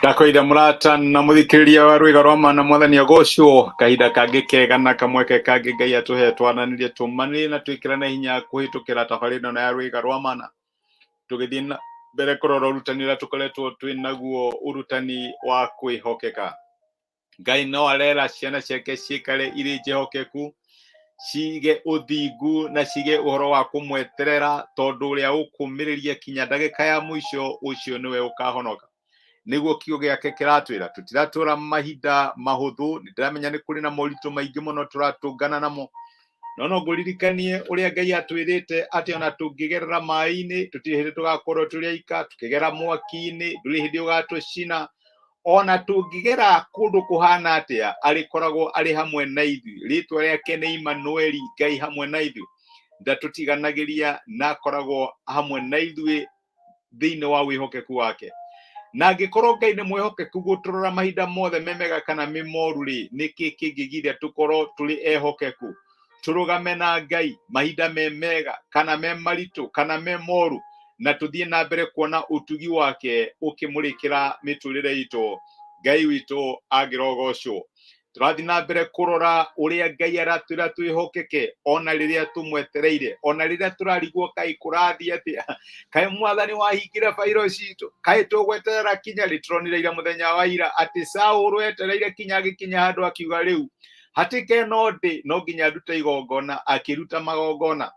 Ndakwĩire mũrata na mũthikĩrĩria wa rwĩga rwa mana mwathani agocwo kahinda kangĩ kega na kamweke kangĩ Ngai atũhe twananĩrie tũmanĩrie na twĩkĩrane hinya kũhĩtũkĩra tabarĩra ĩno ya rwĩga rwa mana. Tũgĩthiĩ na mbere kũrora ũrutani ũrĩa tũkoretwo twĩ naguo, ũrutani wa kwĩhokeka. Ngai no arera ciana ciake cikare irĩ njĩhokeku, cige ũthingu na cige ũhoro wa kũmweterera, tondũ ũrĩa ũkũmĩrĩria kinya ndagĩka ya mũico ũcio nĩwe ũkahonoka. Nĩguo kiugo gĩake kĩratwĩra tũtiratũra mahinda mahũthũ. Nĩ ndĩramenya nĩ kũrĩ na moritũ maingĩ mũno tũratũngana namo, no no ngũririkanie ũrĩa Ngai atwĩrĩte atĩ ona tũngĩgerera maĩ-inĩ tũtirĩ hĩndĩ tũgakorwo tũrĩ aika, tũkĩgera mwaki-inĩ ndũrĩ hĩndĩ ũgatũcina, ona tũngĩgera kũndũ kũhana atĩa arĩkoragwo arĩ hamwe na ithuĩ. Rĩtwa rĩake nĩ Imanueli, Ngai hamwe na ithuĩ. Ndatũtiganagĩria na akoragwo hamwe na ithuĩ thĩinĩ wa wĩhokeku wake. Na angĩkorwo Ngai nĩ mwĩhokeku gũtũrora mahinda mothe me mega kana me moru rĩ, nĩkĩ kĩngĩgiria tũkorwo tũrĩ ehokeku, tũrũgame na Ngai mahinda me mega kana me maritũ kana me moru, na tũthiĩ na mbere kuona ũtugi wake ũkĩmũrĩkĩra mĩtũrĩre itũ? Ngai witũ angĩrogocwo. Tũrathiĩ na mbere kũrora ũrĩa Ngai aratwĩra twĩhokeke ona rĩrĩa tũmwetereire, ona rĩrĩa tũrarigwo kaĩ kũrathiĩ atĩa, kaĩ mwathani wahingire bairo citũ, kaĩ tũgweterera kinya rĩ. Tũronire ira mũthenya wa ira atĩ Saũlũ etereire kinya agĩkinya handũ akiuga rĩu hatĩka ĩno ndĩ no nginya ndute igongona. Akĩruta magongona,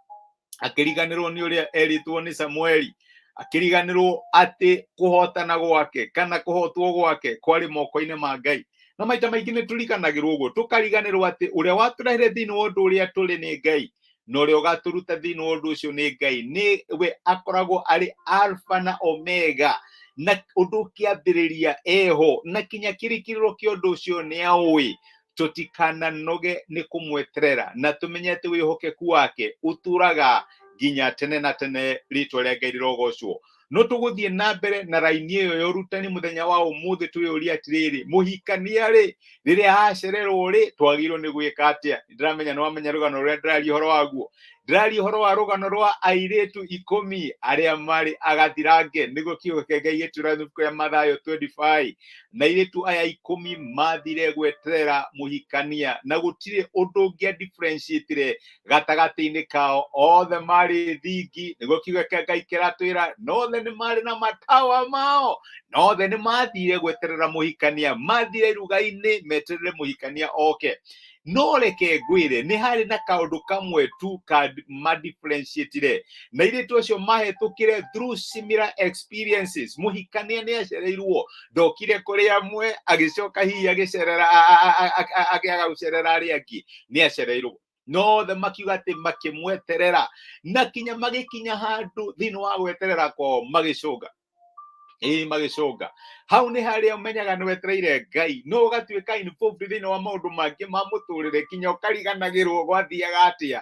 akĩriganĩrwo nĩ ũrĩa erĩtwo nĩ Samueli, akĩriganĩrwo atĩ kũhotana gwake kana kũhotwo gwake kwarĩ moko-inĩ ma Ngai. Na maita maingĩ nĩ tũriganagĩrwo ũguo, tũkariganĩrwo atĩ ũrĩa watũrehire thĩinĩ wa ũndũ ũrĩa tũrĩ nĩ Ngai, na ũrĩa ũgatũruta thĩinĩ wa ũndũ ũcio nĩ Ngai. Nĩwe akoragwo arĩ Alpha na Omega, na ũndũ ũkĩambĩrĩria eho na kinya kĩrĩkĩrĩro kĩa ũndũ ũcio nĩ aũĩ. Tũtikananoge nĩ kũmweterera na tũmenye atĩ wĩhokeku wake ũtũraga nginya tene na tene. Rĩtwa rĩa Ngai rĩrogocwo. No tũgũthiĩ na mbere na raini ĩyo ya ũrutani mũthenya wa ũmũthĩ, twĩyũria atĩrĩrĩ, mũhikania rĩ, rĩrĩa acererwo rĩ, twagĩrĩirwo nĩ gwĩka atĩa? Ndĩramenya nĩ wamenya rũgano rũrĩa ndĩraria ũhoro waguo. Ndĩraria ũhoro wa rũgano rwa airĩtu 10 arĩa marĩ agathirange, nĩguo kiugo kĩa Ngai gĩtwĩra ibuku rĩa Mathayo 25. Na airĩtu aya 10 mathire gweterera mũhikania, na gũtirĩ ũndũ ũngĩa differentiatire gatagatĩ-inĩ kao. Othe marĩ thingi, nĩguo kiugo kĩa Ngai kĩratwĩra, na othe nĩ marĩ na matawa mao, na othe nĩ mathire gweterera mũhikania, mathire iruga-inĩ meterere mũhikania oke. No reke ngwĩre, nĩ harĩ na kaũndũ kamwe tu ka madifferentiatire na airĩtu acio mahĩtũkire through similar experiences. Mũhikania nĩ acereirwo, ndokire kũrĩ amwe agĩcoka hihi agĩcerera akĩaga gũcerera arĩa angĩ. Nĩ acereirwo, no othe makiuga atĩ makĩmweterera na kinya magĩkinya handũ thĩinĩ wa gweterera kwao magĩcũnga. Ĩĩ, magĩcũnga. Hau nĩ harĩa ũmenyaga nĩ wetereire Ngai, no ũgatuĩka involved thĩinĩ wa maũndũ mangĩ ma mũtũrĩre kinya ũkariganagĩrwo gwathiaga atĩa,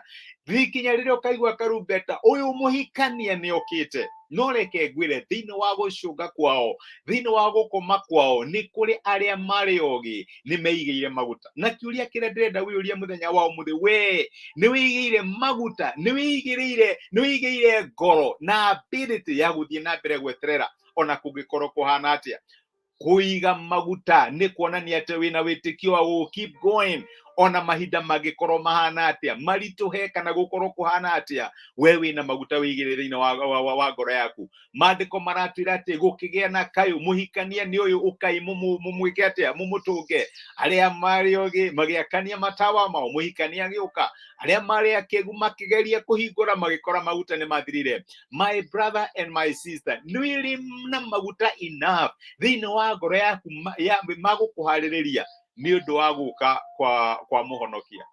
kinya rĩrĩa ũkaigua karumbeta, ũyũ mũhikania nĩ okĩte. No reke ngwĩre, thĩinĩ wa gũcũnga kwao, thĩinĩ wa gũkoma kwao, nĩ kũrĩ arĩa marĩ ogĩ, nĩ meigĩire maguta. Na kĩũria kĩrĩa ndĩrenda wĩyũrie mũthenya wa ũmũthĩ, we nĩ wĩigĩire maguta? Nĩ wĩigĩrĩire, nĩ wĩigĩire ngoro na ability ya gũthiĩ na mbere gweterera ona kũngĩkorwo kũhana atĩa? Kũiga maguta nĩ kuonania atĩ wĩna wĩtĩkio wa gũ keep going ona mahinda mangĩkorwo mahana atĩa maritũhe kana gũkorwo kũhana atĩa, we wĩna maguta wĩigĩrĩire thĩinĩ wa ngoro yaku. Maandĩko maratwĩra atĩ gũkĩgĩa na kayũ, mũhikania nĩ ũyũ, ũkai mũmwĩke atĩa? Mũmũtũnge. Arĩa marĩ ogĩ magĩakania matawa mao, mũhikania agĩũka. Arĩa marĩ akĩgu makĩgeria kũhingũra, magĩkora maguta nĩ mathirire. My brother and my sister, nĩ wĩrĩ na maguta enough thĩinĩ wa ngoro yaku magũkũharĩrĩria nĩ ũndũ wa gũka kwa mũhonokia?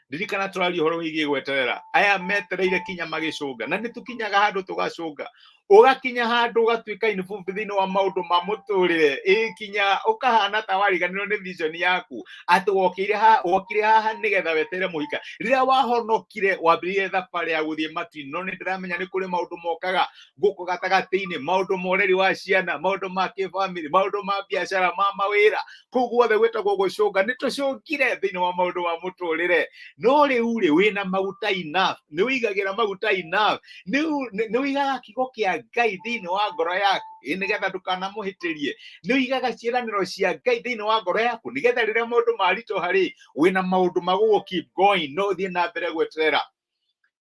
Ririkana tũraria ũhoro wĩgiĩ gweterera. Aya metereire kinya magĩcũnga, na nĩ tũkinyaga handũ tũgacũnga, ũgakinya handũ ũgatuĩka involved thĩinĩ wa maũndũ ma mũtũrĩre, ĩ kinya ũkahana ta wariganĩrwo nĩ vision yaku, atĩ wokire haha, wokire haha nĩgetha weterere mũhika. Rĩrĩa wahonokire wambĩrĩirie thabarĩ ya gũthiĩ matu-inĩ, no nĩ ndĩramenya nĩ kũrĩ maũndũ mokaga gũkũ gatagatĩ-inĩ, maũndũ ma ũreri wa ciana, maũndũ ma kĩbamĩrĩ, maũndũ ma biacara, ma mawĩra, kũu guothe gwĩtagwo gũcũnga. Nĩ tũcũngire thĩinĩ wa maũndũ ma mũtũrĩre, no rĩu rĩ, wĩna maguta enough? Nĩ wĩigagĩra maguta enough? Nĩ wĩigaga kiugo kĩa cia Ngai thĩinĩ wa ngoro yaku ĩ nĩgetha ndũkanamũhĩtĩrie? Nĩ ũigaga ciĩranĩro cia Ngai thĩinĩ wa ngoro yaku nĩgetha rĩrĩa maũndũ maritũha rĩ, wĩna maũndũ ma gũgũ keep going, no ũthiĩ na mbere gweterera?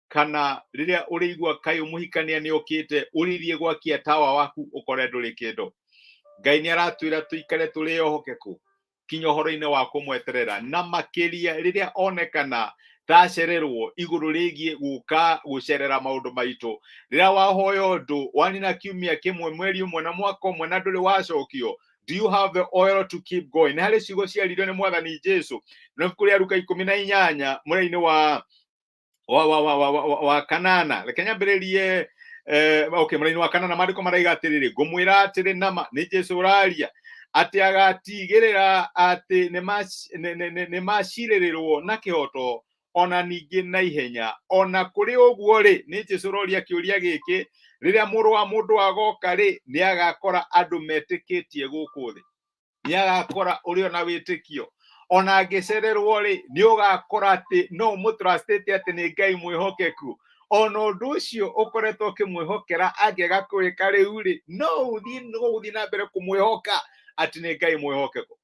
Kana rĩrĩa ũrĩigua kayũ mũhikania nĩ okĩte, ũrĩthiĩ gwakia tawa waku ũkore ndũrĩ kĩndũ? Ngai nĩ aratwĩra tũikare tũrĩ ehokeku kinya ũhoro-inĩ wa kũmweterera, na makĩria rĩrĩa onekana tacererwo igũrũ rĩgiĩ gũka gũcerera maũndũ maitũ. Rĩrĩa wahoya ũndũ wanina kiumia kĩmwe, mweri ũmwe na mwaka ũmwe na ndũrĩ wacokio, do you have the oil to keep going? Nĩ harĩ ciugo ciaririo nĩ Mwathani Jesu na ibuku rĩa Luka 18 mũrainĩ wa kanana. Reke nyambĩrĩrie, okay, mũrainĩ wa kanana, maandĩko maraiga atĩrĩrĩ, ngũmwĩra atĩrĩ nama, nĩ Jesu ũraria, atĩ agatigĩrĩra atĩ nĩ macirĩrĩrwo na kĩhoto ona ningĩ na ihenya. Ona kũrĩ ũguo rĩ, nĩ Jesu ũroria kĩũria gĩkĩ, rĩrĩa Mũrũ wa Mũndũ agoka rĩ, nĩ agakora andũ metĩkĩtie gũkũ thĩ? Nĩ agakora ũrĩ ona wĩtĩkio? Ona angĩcererwo rĩ, nĩ ũgakora atĩ no ũmũtrustĩte atĩ nĩ Ngai mwĩhokeku? Ona ũndũ ũcio ũkoretwo ũkĩmwĩhokera angĩaga kũwĩka rĩu rĩ, no ũthiĩ no ũthiĩ na mbere kũmwĩhoka atĩ nĩ Ngai mwĩhokeku?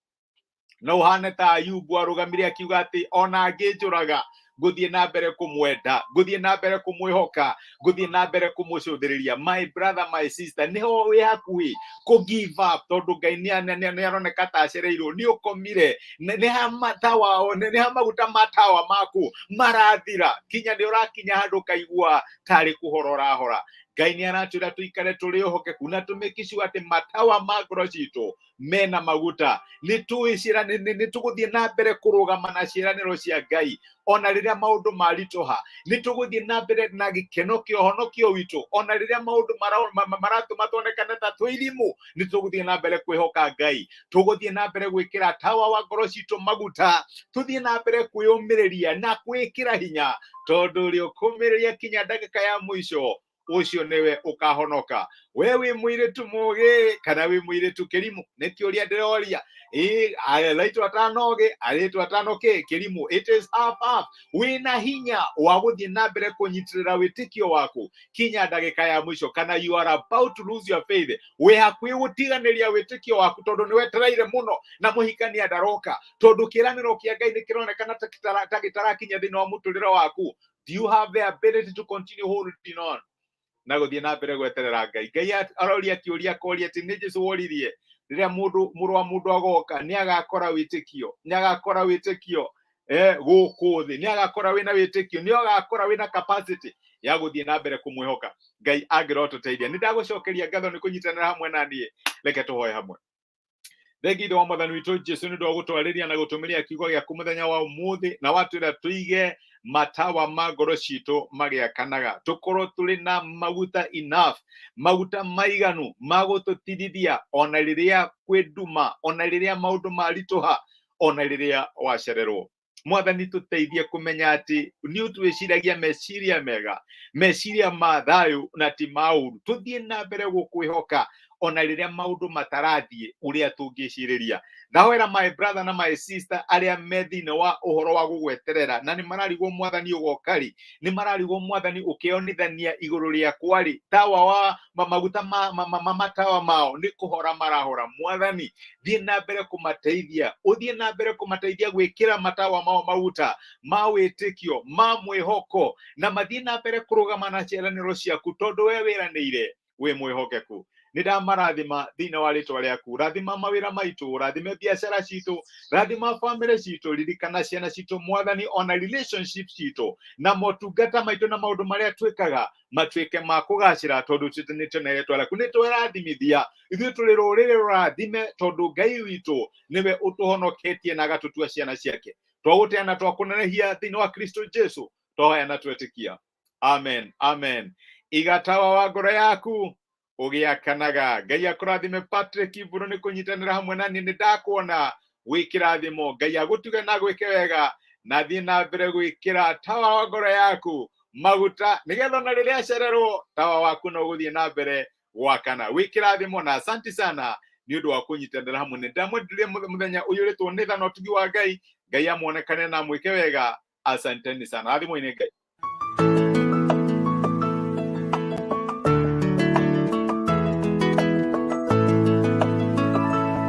No ũhane ta Ayubu arũgamire akiuga atĩ ona angĩnjũraga, ngũthiĩ na mbere kũmwenda, ngũthiĩ na mbere kũmwĩhoka, ngũthiĩ na mbere kũmũcũthĩrĩria. My brother, my sister, nĩho wĩ hakuhĩ kũ give up tondũ Ngai nĩ aroneka ta acereirwo, nĩ ũkomire, nĩ ha matawa, nĩ ha maguta ma tawa maku marathira, kinya nĩ ũrakinya handũ ũkaigua tarĩ kũhora ũrahora. Ngai nĩ aratwĩra tũikare tũrĩ ehokeku na tũmake sure atĩ matawa ma ngoro citũ mena maguta. Nĩ tũĩ nĩ tũgũthiĩ na mbere kũrũgama na ciĩranĩro cia Ngai ona rĩrĩa maũndũ maritũha? Nĩ tũgũthiĩ na mbere na gĩkeno kĩa ũhonokio witũ ona rĩrĩa maũndũ maratũma tuonekane ta twĩ irimũ? Nĩ tũgũthiĩ na mbere kwĩhoka Ngai? Tũgũthiĩ na mbere gwĩkĩra tawa wa ngoro citũ maguta, tũthiĩ na mbere kwĩyũmĩrĩria na kwĩkĩra hinya, tondũ ũrĩa ũkũmĩrĩria kinya ndagĩka ya mũico, ũcio nĩwe ũkahonoka. We wĩ mũirĩtu mũgĩ kana wĩ mũirĩtu kĩrimũ? Nĩ kĩũria ndĩroria. Ĩ airĩtu atano ogĩ, airĩtu atano kĩ kĩrimũ? It is half half. Wĩna hinya wa gũthiĩ na mbere kũnyitĩrĩra wĩtĩkio waku kinya ndagĩka ya mũico, kana you are about to lose your faith, wĩ hakuhĩ gũtiganĩria wĩtĩkio waku tondũ nĩ wetereire mũno na mũhikania ndaroka, tondũ kĩĩranĩro kĩa Ngai nĩ kĩronekana ta gĩtarakinya thĩinĩ wa mũtũrĩre waku? Do you have the ability to continue holding on na gũthiĩ na mbere gweterera Ngai? Ngai aroria kĩũria, akoria atĩ nĩ Jesu woririe, rĩrĩa mũndũ Mũrũ wa Mũndũ agoka, nĩ agakora wĩtĩkio? Nĩ agakora wĩtĩkio gũkũ thĩ? Nĩ agakora wĩna wĩtĩkio? Nĩ agakora wĩna capacity ya gũthiĩ na mbere kũmwĩhoka? Ngai angĩrotũteithia. Nĩ ndagũcokeria ngatho nĩ kũnyitanĩra hamwe na niĩ. Reke tũhoe hamwe. Thengi ithe wa Mwathani witũ Jesu nĩ ũndũ wa gũtwarĩria na gũtũmĩria kiugo gĩaku mũthenya wa ũmũthĩ, na watwĩra tũige matawa ma ngoro citũ magĩakanaga, tũkorwo tũrĩ na maguta enough, maguta maiganu ma gũtũtirithia ona rĩrĩa kwĩ nduma, ona rĩrĩa maũndũ maritũha, ona rĩrĩa wacererwo. Mwathani, tũteithie kũmenya atĩ nĩ ũtwĩciragia meciria mega, meciria ma thayũ na ti ma ũru, tũthiĩ na mbere gũkwĩhoka ona rĩrĩa maũndũ matarathiĩ ũrĩa tũngĩcirĩria. Ndahoera my brother na my sister arĩa me thĩinĩ wa ũhoro wa gũgweterera na nĩ mararigwo Mwathani ũgoka rĩ, nĩ mararigwo Mwathani ũkĩonithania igũrũ rĩakwa rĩ, tawa wa maguta ma matawa mao nĩ kũhora marahora. Mwathani, thiĩ na mbere kũmateithia, ũthiĩ na mbere kũmateithia gwĩkĩra matawa mao maguta ma wĩtĩkio, ma mwĩhoko, na mathiĩ na mbere kũrũgama na ciĩranĩro ciaku, tondũ we wĩranĩire wĩ mwĩhokeku. Nĩ ndamarathima thĩinĩ wa rĩtwa rĩaku. Rathima mawĩra maitũ, rathime biacara citũ, rathima famĩlĩ citũ, ririkana ciana citũ Mwathani, ona relationship citũ na motungata maitũ na maũndũ marĩa twĩkaga matuĩke ma kũgacĩra, tondũ nĩ na rĩtwa rĩaku. Nĩ twerathimithia, ithuĩ tũrĩ rũrĩrĩ rũrathime, tondũ Ngai witũ nĩwe ũtũhonoketie na agatũtua ciana ciake. Twagũtĩa na twakũnenehia thĩinĩ wa Kristo Jesu, twahoya na twetĩkia, amen, amen. Iga tawa wa ngoro yaku ũgĩakanaga. Ngai akũrathime. Patrick Iburu, nĩ kũnyitanĩra hamwe na niĩ, nĩ ndakuona wĩ kĩrathimo. Ngai agũtuge na gwĩke wega, na thiĩ na mbere gwĩkĩra tawa wa ngoro yaku maguta, nĩgetha ona rĩrĩa acererwo, tawa waku no ũgũthiĩ na mbere gwakana. Wĩ kĩrathimo na asanti sana nĩ ũndũ wa kũnyitanĩra hamwe. Nĩ ndamwendirie mũthenya ũyũrĩtwo nĩ tha na ũtugi wa Ngai. Ngai amuonekane na mwĩke wega. Asanteni sana, rathimwo-inĩ Ngai.